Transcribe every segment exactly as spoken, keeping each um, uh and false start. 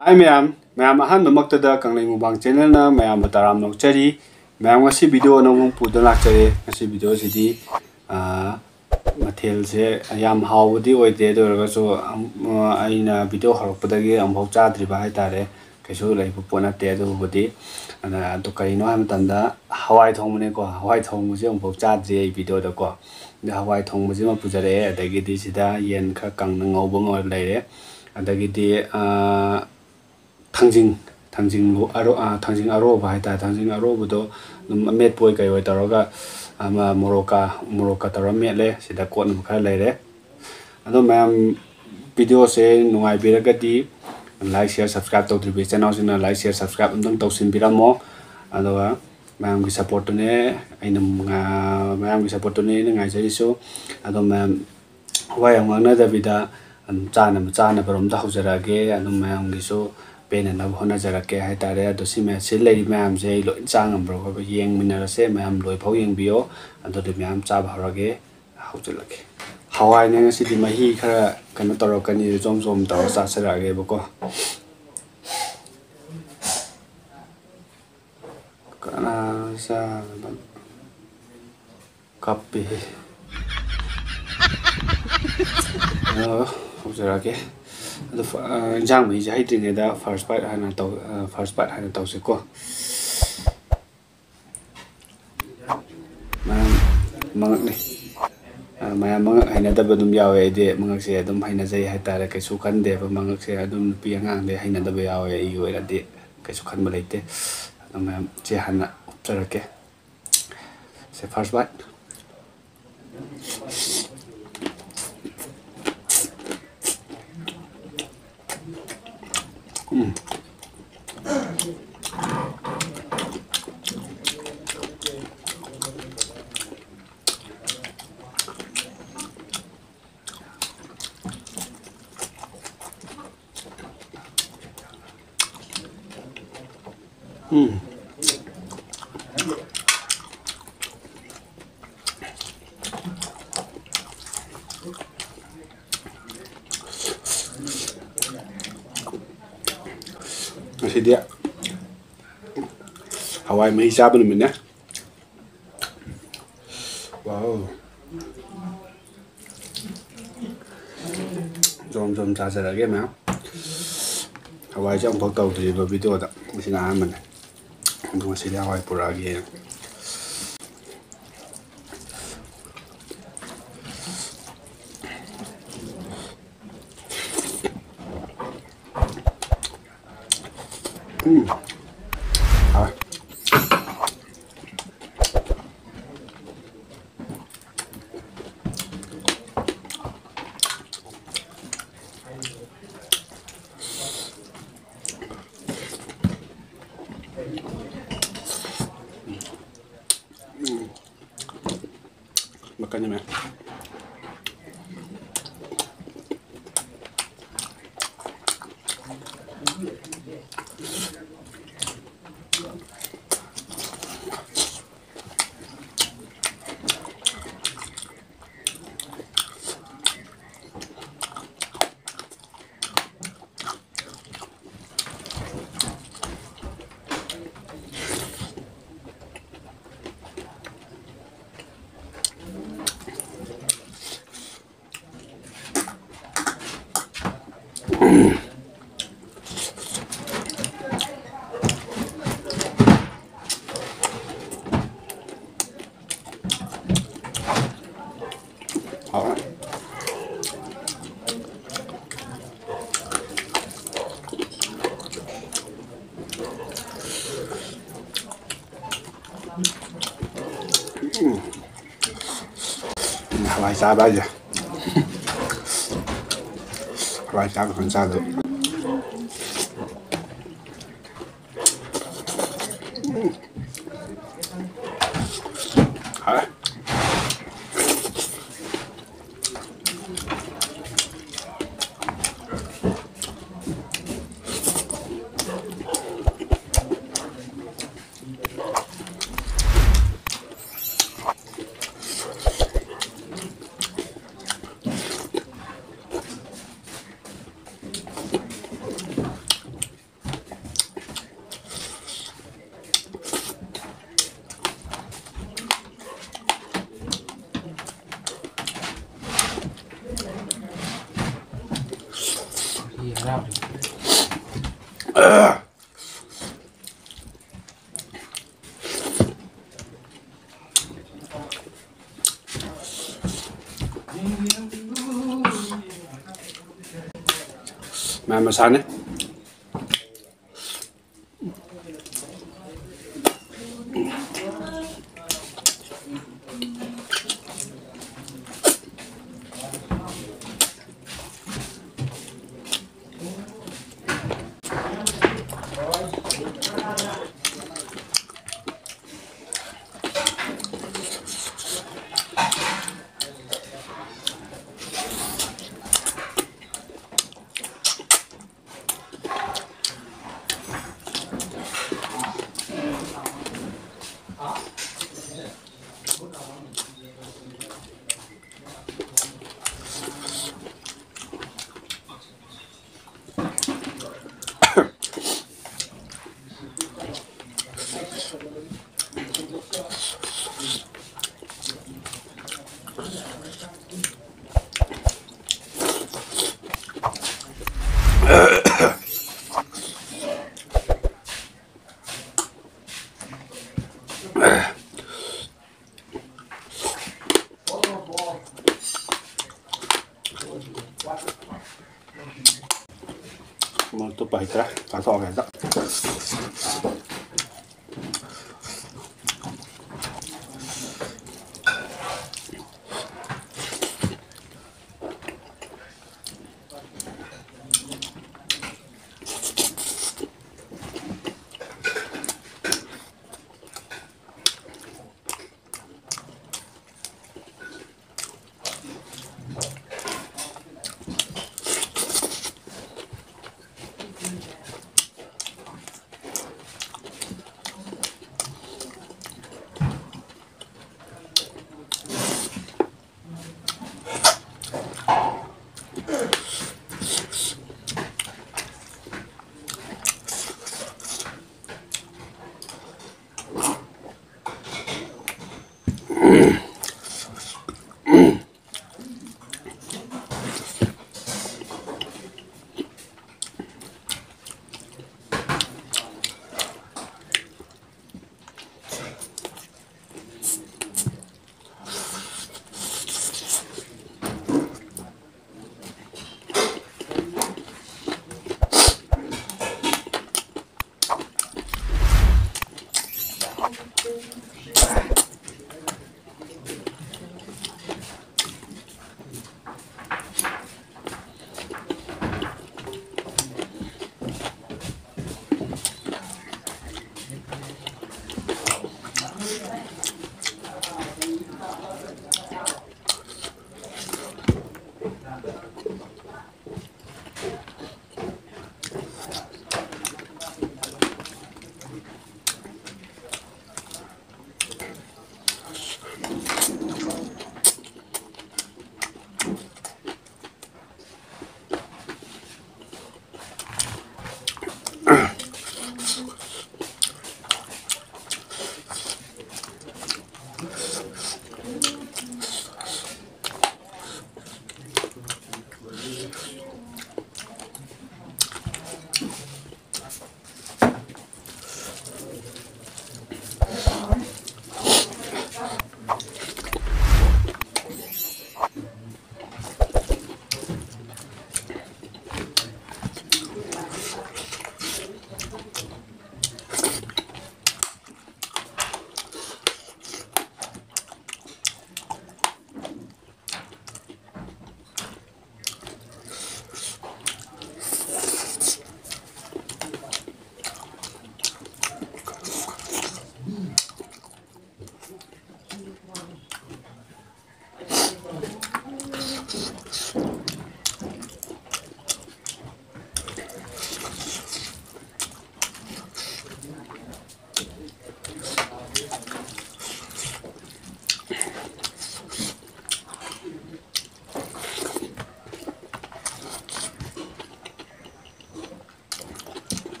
ꯍꯥꯏ ꯃꯌꯥꯝ, ꯃꯌꯥꯝ ꯑꯍꯥꯟꯕꯃꯛꯇꯗ ꯀꯪꯂꯩ ꯃꯨꯛꯕꯥꯡ ꯆꯦꯅꯦꯜꯅ ꯃꯌꯥꯝꯕꯨ ꯇꯔꯥꯝꯅ ꯑꯣꯛꯆꯔꯤ꯫ ꯃꯌꯥꯝ, ꯉꯁꯤ ꯚꯤꯗꯤꯑꯣ ꯑꯅꯧꯕ ꯑꯃ ꯄꯨꯗꯨꯅ ꯂꯥꯛꯆꯔꯦ꯫ ꯉꯁꯤ ꯚꯤꯗꯤꯑꯣꯁꯤꯗꯤ, ꯑꯥ, ꯃꯊꯦꯜꯁꯦ ꯌꯥꯝ ꯍꯥꯎꯕꯗꯤ ꯑꯣꯏꯗꯦ, ꯑꯗꯨ ꯑꯣꯏꯔꯒꯁꯨ, ꯑꯝ, ꯑꯩꯅ ꯚꯤꯗꯤꯑꯣ ꯍꯧꯔꯛꯄꯗꯒꯤ ꯑꯃꯨꯛꯐꯥꯎ ꯆꯥꯗ꯭ꯔꯤꯕ ꯍꯥꯏꯇꯥꯔꯦ꯫ ꯀꯩꯁꯨ ꯂꯩꯕ ꯄꯣꯠ ꯅꯠꯇꯦ ꯑꯗꯨꯕꯨꯗꯤ꯫ ꯑꯗ, ꯑꯗꯨ ꯀꯔꯤꯅꯣ ꯍꯥꯏꯕ ꯃꯇꯝꯗ ꯍꯋꯥꯏ ꯊꯣꯡꯕꯅꯦꯀꯣ꯫ ꯍꯋꯥꯏ ꯊꯣꯡꯕꯁꯦ ꯑꯃꯨꯛꯐꯥꯎ ꯆꯥꯗ꯭ꯔꯤ ꯑꯩ ꯚꯤꯗꯤꯑꯣꯗꯀꯣ꯫ ꯑꯗ ꯍꯋꯥꯏ ꯊꯣꯡꯕꯁꯤꯃ ꯄꯨꯖꯔꯛꯑꯦ, ꯑꯗꯒꯤꯗꯤ ꯁꯤꯗ ꯌꯦꯟ ꯈꯔ ꯀꯪꯅ ꯉꯧꯕ ꯑꯃ ꯂꯩꯔꯦ, ꯑꯗꯒꯤꯗꯤ, ꯑꯥ, ꯊꯥꯡꯖꯤꯡ, ꯊꯥꯡꯖꯤꯡ ꯑꯔꯣ-, ꯑꯥ, ꯊꯥꯡꯖꯤꯡ ꯑꯔꯣꯕ ꯍꯥꯏꯇꯥꯔꯦ, ꯊꯥꯡꯖꯤꯡ ꯑꯔꯣꯕꯗꯣ ꯑꯗꯨꯝ ꯑꯃꯦꯠꯄ ꯑꯣꯏ ꯀꯩ ꯑꯣꯏ ꯇꯧꯔꯒ ꯑꯃ ꯃꯣꯔꯣꯛꯀ, ꯃꯣꯔꯣꯛꯀ ꯇꯧꯔꯒ ꯃꯦꯠꯂꯦ꯫ ꯁꯤꯗ ꯀꯣꯠꯅꯕ ꯈꯔ ꯂꯩꯔꯦ꯫ ꯑꯗꯣ ꯃꯌꯥꯝ, ꯚꯤꯗꯤꯑꯣꯁꯦ ꯅꯨꯡꯉꯥꯏꯕꯤꯔꯒꯗꯤ like, share, subscribe ꯇꯧꯗ꯭ꯔꯤꯕ ꯏꯆꯤꯟ ꯏꯅꯥꯎꯁꯤꯡꯅ like, share, subscribe ꯑꯝꯇꯪ ꯇꯧꯁꯤꯟꯕꯤꯔꯝꯃꯣ꯫ ꯑꯗꯨꯒ ꯃꯌꯥꯝꯒꯤ ꯁꯞꯄꯣꯔꯠꯇꯨꯅꯦ ꯑꯩꯅ ꯉꯥ-, ꯃꯌꯥꯝꯒꯤ ꯁꯞꯄꯣꯔꯠꯇꯨꯅꯦ ꯑꯩꯅ ꯉꯥꯏꯖꯔꯤꯁꯨ꯫ ꯑꯗꯣ ꯃꯌꯥꯝ, ꯋꯥ ꯌꯥꯝ ꯉꯥꯡꯅꯗꯕꯤꯗ ꯑꯗꯨꯝ ꯆꯥꯅꯕ, ꯆꯥꯅꯕꯔꯣꯝꯗ ꯍꯧꯖꯔꯛꯑꯒꯦ꯫ ꯑꯗꯨꯝ ꯃꯌꯥꯝꯒꯤꯁꯨ ꯄꯦꯟꯅꯅꯕ ꯍꯣꯠꯅꯖꯔꯛꯀꯦ ꯍꯥꯏꯇꯥꯔꯦ꯫ ꯑꯗꯣ ꯁꯤ ꯃꯌꯥꯝ, ꯁꯤ ꯂꯩꯔꯤ ꯃꯌꯥꯝꯁꯦ ꯑꯩ ꯂꯣꯏ ꯆꯥ ꯉꯝꯕ꯭ꯔꯣ? ꯌꯦꯡꯃꯤꯟꯅꯔꯁꯦ, ꯃꯌꯥꯝ ꯂꯣꯏꯐꯥꯎ ꯌꯦꯡꯕꯤꯌꯣ꯫ ꯑꯗꯨꯗꯤ ꯃꯌꯥꯝ ꯆꯥꯕ ꯍꯧꯔꯒꯦ꯫ ꯍꯧꯖꯤꯜꯂꯒꯦ꯫ ꯍꯋꯥꯏꯅꯦ ꯉꯁꯤꯗꯤ, ꯃꯍꯤ ꯈꯔ ꯀꯩꯅꯣ ꯇꯧꯔꯛꯀꯅꯤ, ꯖꯣꯝ ꯖꯣꯝ ꯇꯧꯔ ꯆꯥꯁꯤꯜꯂꯛꯑꯒꯦꯕꯀꯣ꯫ ꯀꯅꯥ ꯆꯥꯕ ꯀꯞꯄꯤꯍꯦ꯫ ꯑꯗꯣ ꯍꯧꯖꯔꯛꯑꯒꯦ꯫ ꯑꯗꯣ ꯐ-, ꯑ, ꯏꯟꯖꯥꯡ ꯃꯍꯤꯁꯦ ꯍꯩꯇ꯭ꯔꯤꯉꯩꯗ first bite ꯍꯥꯟꯅ ꯇꯧ-, ꯑ, first bite ꯍꯥꯟꯅ ꯇꯧꯁꯤꯀꯣ꯫ ꯃꯌꯥꯝ ꯃꯉꯛꯅꯤ꯫ ꯑ, ꯃꯌꯥꯝ ꯃꯉꯛ ꯍꯩꯅꯗꯕ ꯑꯗꯨꯝ ꯌꯥꯎꯋꯦ꯫ ꯑꯩꯗꯤ ꯃꯉꯛꯁꯦ ꯑꯗꯨꯝ ꯍꯩꯅꯖꯩ ꯍꯥꯏꯇꯥꯔꯦ꯫ ꯀꯩꯁꯨ ꯈꯟꯗꯦꯕ ꯃꯉꯛꯁꯦ꯫ ꯑꯗꯨꯝ ꯅꯨꯄꯤ ꯑꯉꯥꯡꯗꯤ ꯍꯩꯅꯗꯕ ꯌꯥꯎꯋꯦ꯫ ꯑꯩꯒꯤ ꯑꯣꯏꯅꯗꯤ ꯀꯩꯁꯨ ꯈꯟꯕ ꯂꯩꯇꯦ꯫ ꯑꯗꯣ ꯃꯌꯥꯝ ꯁꯦ ꯍꯥꯟꯅ ꯎꯞꯆꯔꯛꯀꯦ꯫ ꯁꯦ first bite꯫ ꯎꯝ꯫ ꯎꯝ꯫ ꯉꯁꯤꯗꯤ ꯍꯋꯥꯏ ꯃꯍꯤ ꯆꯥꯕ ꯅꯨꯃꯤꯠꯅꯦ꯫ ꯋꯥꯎ꯫ ꯖꯣꯝ ꯖꯣꯝ ꯆꯥꯖꯔꯒꯦ ꯃꯌꯥꯝ꯫ ꯍꯋꯥꯏꯁꯦ ꯑꯃꯨꯛꯐꯥꯎ ꯇꯧꯗ꯭ꯔꯤꯕ videoꯗ, ꯉꯁꯤꯅ ꯑꯍꯥꯟꯕꯅꯦ꯫ ꯑꯗꯣ ꯉꯁꯤꯗꯤ ꯍꯋꯥꯏ ꯄꯨꯔꯛꯑꯒꯦ꯫ ꯎꯝ꯫ ꯍꯥꯎꯋꯦ꯫ ꯎꯝ꯫ ꯃꯈꯟ ꯌꯥꯝꯃꯦ꯫ ꯍꯥꯎꯔꯦ꯫ ꯎꯝ꯫ ꯍꯋꯥꯏ ꯆꯥꯕ ꯍꯥꯏꯁꯦ꯫ ꯍꯋꯥꯏ ꯆꯥꯕ ꯈꯛꯇꯪ ꯆꯥꯗꯕ꯫ ꯎꯝ꯫ ꯍꯥꯎꯔꯦ꯫ ꯃꯌꯥꯝ ꯃꯁꯥꯅꯤ꯫ ꯃꯣꯔꯣꯛ ꯑꯇꯣꯞꯄ ꯍꯩꯇ꯭ꯔꯦ, ꯆꯥꯊꯣꯛꯑꯒꯦ ꯍꯦꯛꯇ꯫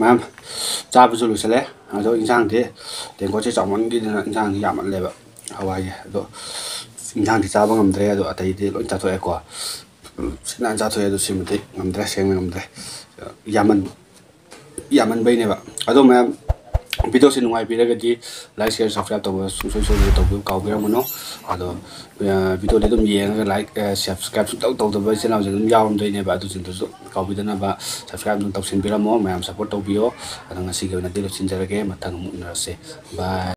ꯃꯌꯥꯝ ꯆꯥꯕꯁꯨ ꯂꯣꯏꯁꯤꯜꯂꯦ꯫ ꯑꯗꯣ ꯏꯟꯁꯥꯡꯗꯤ ꯇꯦꯡꯀꯣꯠꯁꯦ ꯆꯥꯎꯃꯟꯈꯤꯗꯅ ꯏꯟꯁꯥꯡꯗꯤ ꯌꯥꯝꯃꯜꯂꯦꯕ ꯍꯋꯥꯏꯒꯤ꯫ ꯑꯗꯣ ꯏꯟꯁꯥꯡꯗꯤ ꯆꯥꯕ ꯉꯝꯗ꯭ꯔꯦ꯫ ꯑꯗꯣ ꯑꯇꯩꯗꯤ ꯂꯣꯏ ꯆꯥꯊꯣꯛꯑꯦꯀꯣ꯫ ꯁꯤꯠ ꯅꯥꯟ ꯆꯥꯊꯣꯛꯑꯦ꯫ ꯑꯗꯣ ꯁꯤꯃꯗꯤ ꯉꯝꯗ꯭ꯔꯦ, ꯁꯦꯡꯅ ꯉꯝꯗ꯭ꯔꯦ꯫ ꯌꯥꯝꯃꯟ ꯌꯥꯝꯃꯟꯕꯩꯅꯦꯕ꯫ ꯑꯗꯣ ꯃꯌꯥꯝ, ꯚꯤꯗꯤꯑꯣꯁꯤ ꯅꯨꯡꯉꯥꯏꯕꯤꯔꯒꯗꯤ like, share, subscribe ꯇꯧꯕ ꯁꯨꯡꯁꯣꯏ ꯁꯣꯏꯗꯅ ꯇꯧꯕꯤꯌꯨ, ꯀꯥꯎꯕꯤꯔꯝꯒꯅꯨ꯫ ꯑꯗꯣ ꯚꯤꯗꯤꯑꯣꯗꯤ ꯑꯗꯨꯝ ꯌꯦꯡꯉꯒ like, subscribe ꯁꯨꯡꯇꯧ ꯇꯧꯗꯕ ꯏꯆꯤꯟ ꯏꯅꯥꯎꯁꯤꯡ ꯑꯗꯨꯝ ꯌꯥꯎꯔꯝꯗꯣꯏꯅꯦꯕ꯫ ꯑꯗꯨꯁꯤꯡꯗꯨꯁꯨ ꯀꯥꯎꯕꯤꯗꯅꯕ subscribe ꯑꯗꯨꯝ ꯇꯧꯁꯤꯟꯕꯤꯔꯝꯃꯣ꯫ ꯃꯌꯥꯝ support ꯇꯧꯕꯤꯌꯣ꯫ ꯑꯗꯣ ꯉꯁꯤꯒꯤ ꯑꯣꯏꯅꯗꯤ ꯂꯣꯏꯁꯤꯟꯖꯔꯒꯦ꯫ ꯃꯊꯪ ꯑꯃꯨꯛ ꯎꯅꯔꯁꯦ꯫ Bye꯫